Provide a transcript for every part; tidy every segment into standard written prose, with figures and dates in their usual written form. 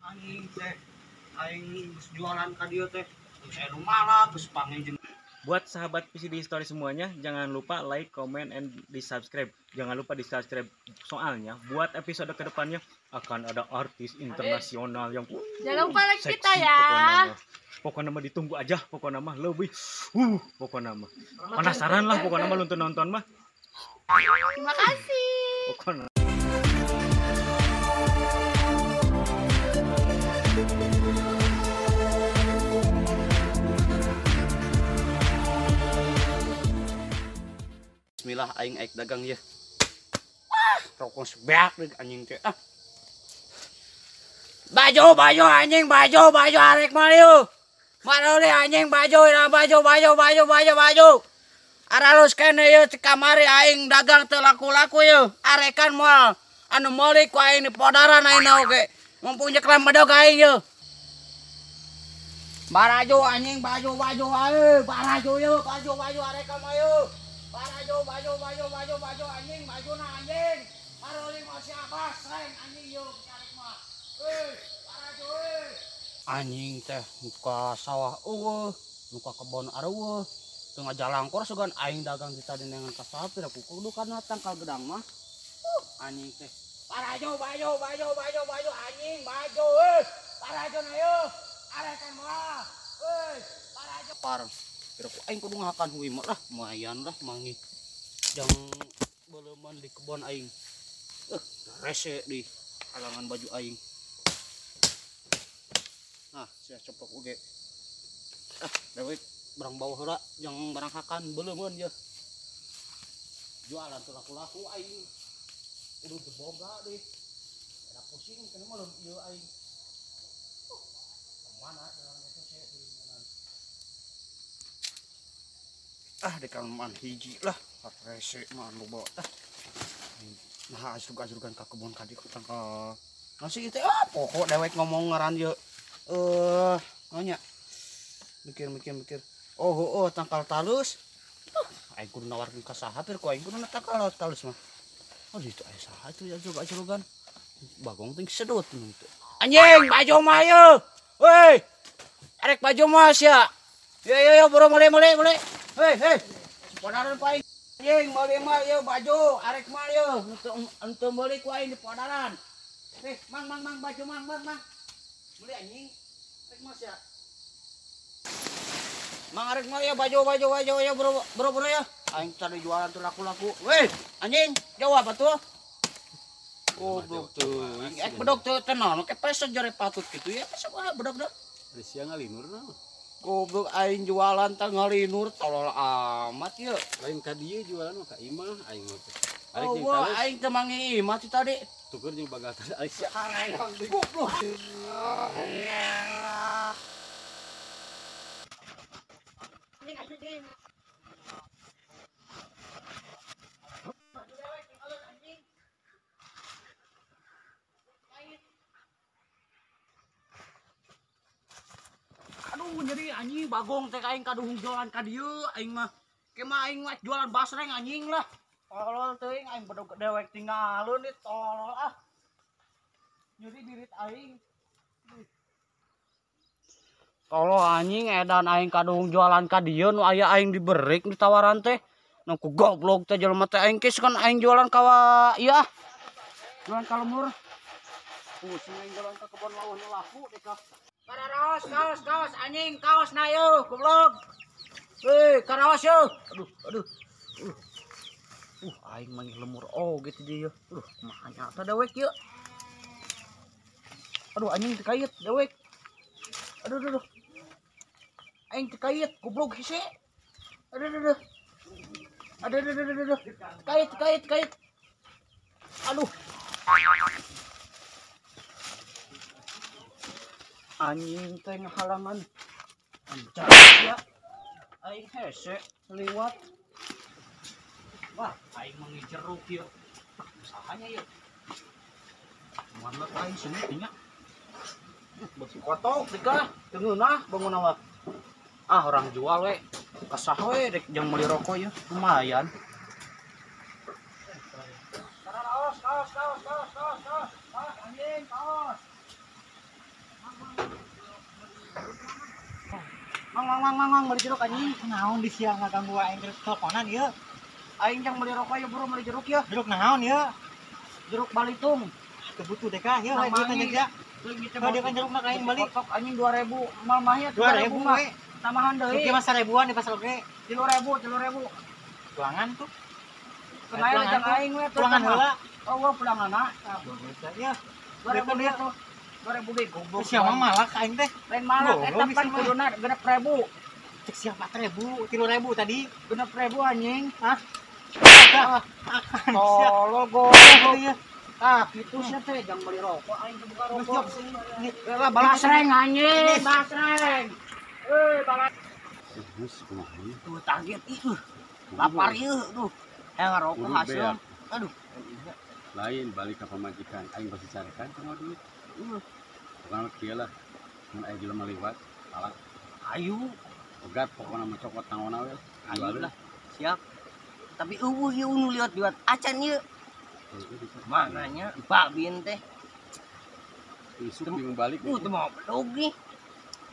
Anjing teh aing geus jualan ka dieu teh. Geus aya nu malak, geus panggil jeung. Buat sahabat PCD Story semuanya, jangan lupa like, comment, and di subscribe. Jangan lupa di subscribe, soalnya buat episode kedepannya akan ada artis internasional yang jangan lupa like seksi kita ya. Pokoknya mah ditunggu aja, pokoknya mah lebih, pokoknya mah penasaran lah, pokoknya mah nonton mah. Terima kasih. Pokoknya. Bismillah aing aik dagang ya. Wah, rokok sebeak deui anjing teh. Ah. Baju baju anjing baju baju arek mah yeuh. Marole anjing baju baju baju baju baju baju. Aralus kene yeuh ti kamari aing dagang teu laku-laku yeuh. Arekan moal anu meuli ku aing di podaran aing oge. Mumpung nyeklam bedog aing yeuh. Barajo anjing baju baju ae, barajo yeuh baju baju arekan mah yeuh. Baju baju baju baju baju anjing baju na anjing maroli masih abas sreng anjing yuk cari mah eh barajo eh anjing teh muka sawah eueuh muka kebon areueuh teu ngajalangkor sugan aing dagang di tadi neangan ka sapi da kudu kana tangkal gedang mah anjing teh barajo baju baju baju baju anjing baju eh barajo na yeuh arekan mah eh barajo par kira ku aing kudu ngahakan hui mah lah lumayan lah mangi jang beleuman di kebon aing. Rese di halangan baju aing. Nah, sia coplok oge. Ah, dewek barang bawah heula jang barang hakan beleumeun ye. Jualan teu laku-laku aing. Kudu teu boga deui. Ada pusing kana mah ieu aing. Mana jalan teh di mana. Ah, di kamar hiji lah. Rese mah loba tah. Nah, azrug-azrugan ka kebon ka dieu tangkal. Nasi teh ah pokok dewek ngomong ngaran ieu. Nanya. Mikir-mikir-mikir. Oh, oh, tangkal talus. Aing kudu nawarkeun ka saha pir ku aing kudu tangkal talus mah. Oh, ditu aya saha itu azrug-azrugan. Bagong ting sedot itu. Anjing, baju mah ieu. Woi. Arek baju mah sia. Yo yo yo boro mole mole mole. Hei hei. Podaran ku aing. Anjing meuli mah ieu baju arek mah ieu henteu meuli ku aing di podaran. Mang mang mang baju mang mang mang. Meuli anjing. Arek mah sia. Mang arek mah ieu baju baju baju ieu bro bro bro ya. Aing tadi jualan tuh laku-laku. Weh, anjing, jawab atuh. Goblok tuh. Ek bedog teu tenan, ke peso jare patut kitu ya. Peso bedog dah. Sia ngalinur naon. Goblok aing jualan teh ngalinur tolol amat ieu. Lain ka dieu jualan mah ka imah aing mah teh. Arek jeung talus. Oh, aing teh mangi imah ti tadi. Tuker jeung bagal teh aing sia. Goblok. Aduh jadi anjing bagong teh aing kaduhung jualan ka dieu aing mah. Ke mah aing mah jualan basreng anjing lah. Tolol teuing aing bedog dewek tinggalun di tolol ah. Nyeri dirit aing. Tolol anjing edan aing kaduhung jualan ka dieu nu aya aing diberik ditawaran teh. Nu ku goblok teh jelema teh aing geus kan aing jualan ka ieu ah. Jualan ka lemur. Pusing aing jualan ka kebon lawuh nu laku deh ka. Karaos, kaos, kaos, anjing, kaos na yo, goblok. Hei, karaos yo. Aduh, aduh. Aing manggih lemur oge teh dieu. Kumaha nyata dewek ieu. Aduh, anjing teu kait dewek. Aduh, aduh, aduh. Aing teu kait, goblok hese. Aduh, aduh, aduh. Aduh, aduh, aduh, aduh. Kait, kait, kait. Aduh. Anjing teh ngahalangan anjing ya aing hese liwat wah aing mangi jeruk ieu usahanya ieu mana aing sini nya beuki kotok dikah teu ngeunah bangun mah ah orang jual we kasah we rek jeung meuli rokok ieu lumayan. Kaos kaos kaos kaos kaos kaos anjing kaos. Mang meuli jeruk anjing. Naon di siang ngaganggu aing teleponan ieu. Aing jang meuli rokok ieu bro, meuli jeruk ya. Jeruk naon ieu? Jeruk Balitung. Teu butuh deh kah? Ieu we duit aja. Dia kan jeruk mah aing beli. Kotok anjing 2000, mal mah ya 2000 mah. We. Tambahan deui. Oke mah 1000-an di pasar oge. 3000, 3000. Tuangan tuh. Kenaya jang aing we tuh. Tuangan heula. Oh, wah pulanganna. Ya. 2000 dia tuh. 2000 deui goblok. Siapa malak aing teh? Lain malak eta pan kuduna 6000. Cek siapa 4000, 3000 tadi. 6000 anjing. Hah? Tolol goblok. Ah, kitu sia teh jang beli rokok aing teu buka rokok. Lah balasreng anjing, balasreng. Euy, balas. Tuh target ih. Lapar ieu tuh. Hayang ngarokok hasil. Aduh. Lain balik ka pamajikan aing pasti carekan sama duit. Pokoknya kieu lah. Mun aya jelema liwat, salah. Ayu, pegat pokokna mah cokot naonna we. Ayu lah. Siap. Tapi eueuh ieu nu liwat-liwat acan ieu. Mananya babin teh. Isuk bingung balik. Teu mau bedog nih.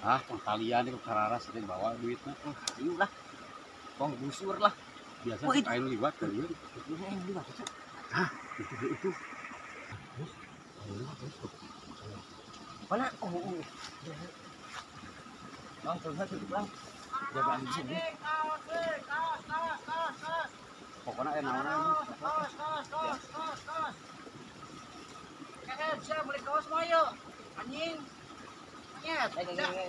Ah, tong talian ku kararas teh bawa duitna. Ayu lah. Tong gusur lah. Biasa aing liwat ka ieu. Aing liwat itu. Hah, itu. Mana? Oh. Bang, terus bang. Jagaan di sini. Pokoknya enak naon. Kaos. Siap beli kaos mah yuk. Anjing. Nyet,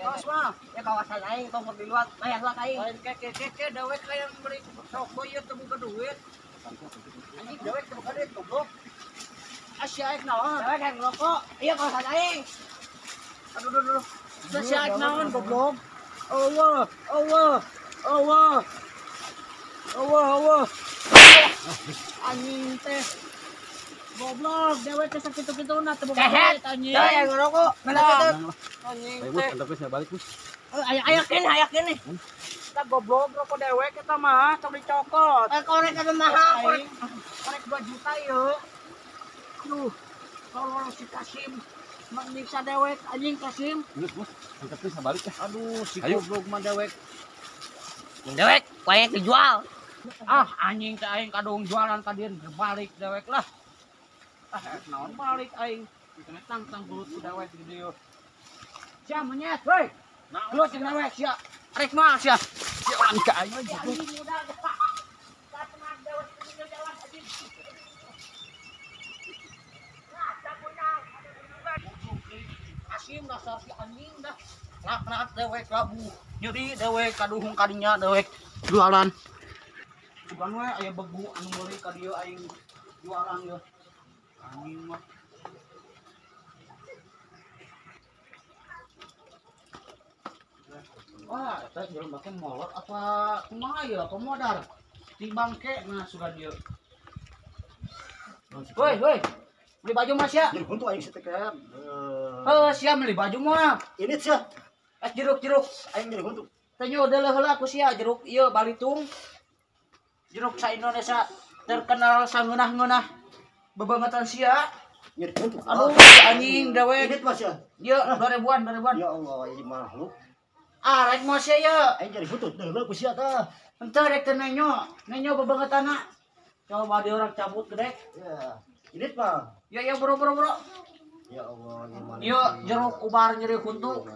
kaos mah. Ya kawasan aing tong di luar, mayah lah aing. Lain ke dewek yang beli rokok ieu teu boga duit. Anjing dewek teu boga duit goblok. Asia aing naon? Dewek yang rokok, ieu kawasan aing. Aduh. Asia aing naon goblok? Allah. Allah. Anjing teh. Goblok, dewek teh sakitu-kituna teu boga duit anjing. Teh yang ngerokok, mana kitu? Anjing teh. Bus, geus balik, Bus. Aya keneh. Kita goblok rokok dewek eta mah tong dicokot. Korek eta mahal, korek 2 juta ieu. Aduh, tolol si Kasim. Menyiksa dewek anjing Kasim. Geus, Bus. Angkat geus balik teh. Aduh, si goblok mah dewek. Dewek, wae dijual. Ah, anjing teh aing kadung jualan ka dieu balik dewek lah. Ah, naon balik aing. Kena tangtang gelut ku dewek di dieu. Sia menyet, woi. Gelut jeung dewek sia. Rek mah sia. Sia urang ka aing mah. Kasim dasar si anjing dah. Laknat dewek labu. Nyeri dewek kaduhung kadinya dewek jualan. Bukan we aya begu anu meuli ka dieu aing jualan ye. Anjing mah. Wah, eta jelema teh molot apa kumaha ieu apa modar? Di bangke nah sugan ieu. Woi, woi. Beli baju mas ya? Jadi buntu aing setekan. Heuh, sia beli baju mah. Ini sia. Jeruk-jeruk aing jadi buntu. Teh nyodeul heula ku sia jeruk ieu Balitung. Jeruk sa Indonesia terkenal sangeunah-ngeunah bebangetan sia. Nyeri buntu. Aduh, anjing dewek. Ini mas ya. Ieu 2000-an, 2000-an. Ya Allah, ini makhluk. Ah, rek mah sia ieu. Aing jadi buntu deuleu ku sia tah. Henteu rek teu nenyo, nenyo bebangetanna. Coba dia orang cabut gede. Ya. Ini mah. Ya ya bro bro bro. Ya Allah, gimana? Ieu jeruk ubar nyeri huntu.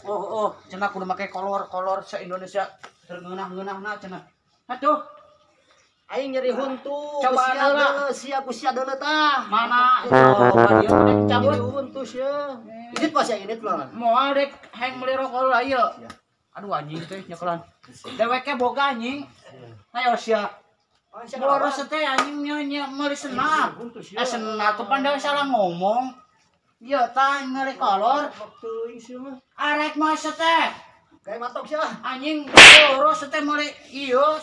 Oh oh, cenah kudu make kolor-kolor sa-Indonesia tergeunah-geunahna cenah. Atuh. Aing nyeri huntu. Coba heula. Sia ku sia deuleu tah. Mana? Coba dieu rek cabut nyeri huntu sia. Ini mah sia ini mah. Moal rek hayang meuli rokok lah ieu. Aduh anjing teh nyekelan. Deweke boga anjing. Ayo sia. Boros teh anjing nya meuli senap. Senap tuh pandai salah ngomong. Ieu tah meuli kolor. Teuing sia mah. Arek mah teh. Kayak matok sia. Anjing boros teh meuli ieu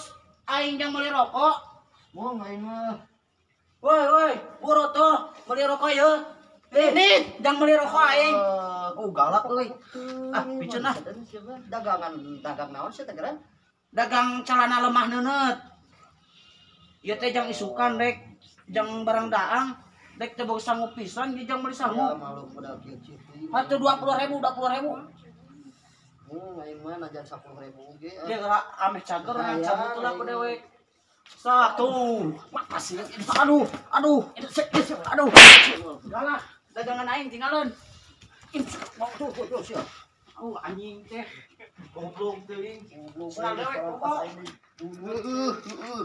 aing jang meuli rokok. Moal aing mah. Woi woi, buru tuh meuli rokok ieu. Ini jang meuli rokok aing. Oh galak euy. Ah piceun ah. Dagangan dagang naon sia teh geran? Dagang celana lemah neuneut. Ieu teh jang isukan rek jang barang daang rek teu boga sangu pisan ieu jang meuli sangu. Ya malu budak kieu. Atuh 20.000 20.000. Aing mah najan 10.000 ge. Dia geura ameh cager cabut lah ku dewek. Satu. Makasih. Aduh, aduh. Aduh. Galah, dagangan aing tinggalin. Tuh, tuh, sia. Oh, anjing teh. Goblok teuing. Goblok. Senang dewek, goblok. Heeh, heeh.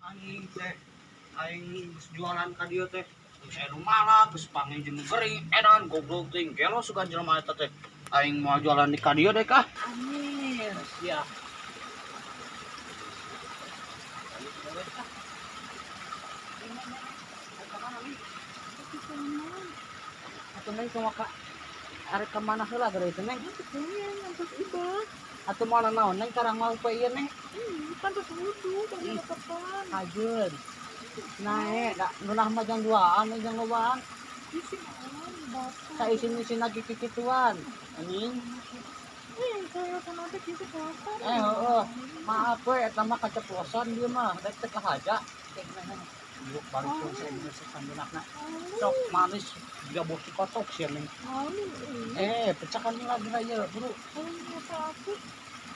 Anjing teh. Aing geus jualan ka dieu teh. Geus anu malah, geus panggil jeung gering, edan goblok teuing. Gelo sugan jelema eta teh. Aing mau jualan di ka dieu deh kah? Anjir, sia. Atuh neng kumaha arek ka mana heula geura itu neng? Atuh moal naon neng karang mau poe ieu neng? Kan terus wudu, kan tepan. Hajeun. Nae, da ngeunah mah jang duaan jang lobaan. Isi naon bapak. Saisin-isin lagi kikituan. Anjing. Saya kenapa kieu kapan? Heeh. Maaf we eta mah keceplosan dia mah, rek teh kahaja. Yuk baru selesai geus sambeunakna. Sok manis juga bos kotok sia neng. Pecahkan lagi ieu, bro.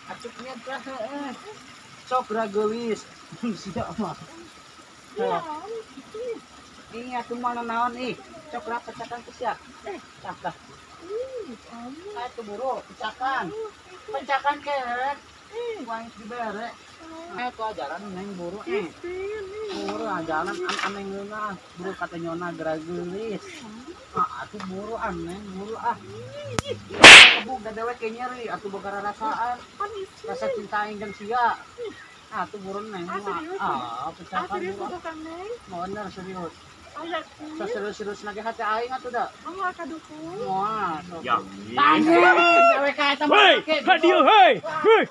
Acuknya teh heeh. Sok ra geulis. Sia mah. Ini atuh mah naon ih. Sok ra pecahkan ku sia. Tah tah. Atuh buru pecahkan. Pecahkan kerek. Wang dibere. Tuh ajaran neng buru Buru ajaran aneh ngeunah. Buru kata nyona geura geulis. Ah atuh buru aneh buru ah. Kebuk da dewek ge nyeri atuh boga rarasaan. Rasa cinta aing jeung sia. Ah atuh buru neng. Ah pecahkan buru. Bener serius. Serius-serius lagi hati aing atuh da. Moal kadukung. Moal. Ya. Anjing, dewek ka eta mah. Hei, ka dieu hei. Hei.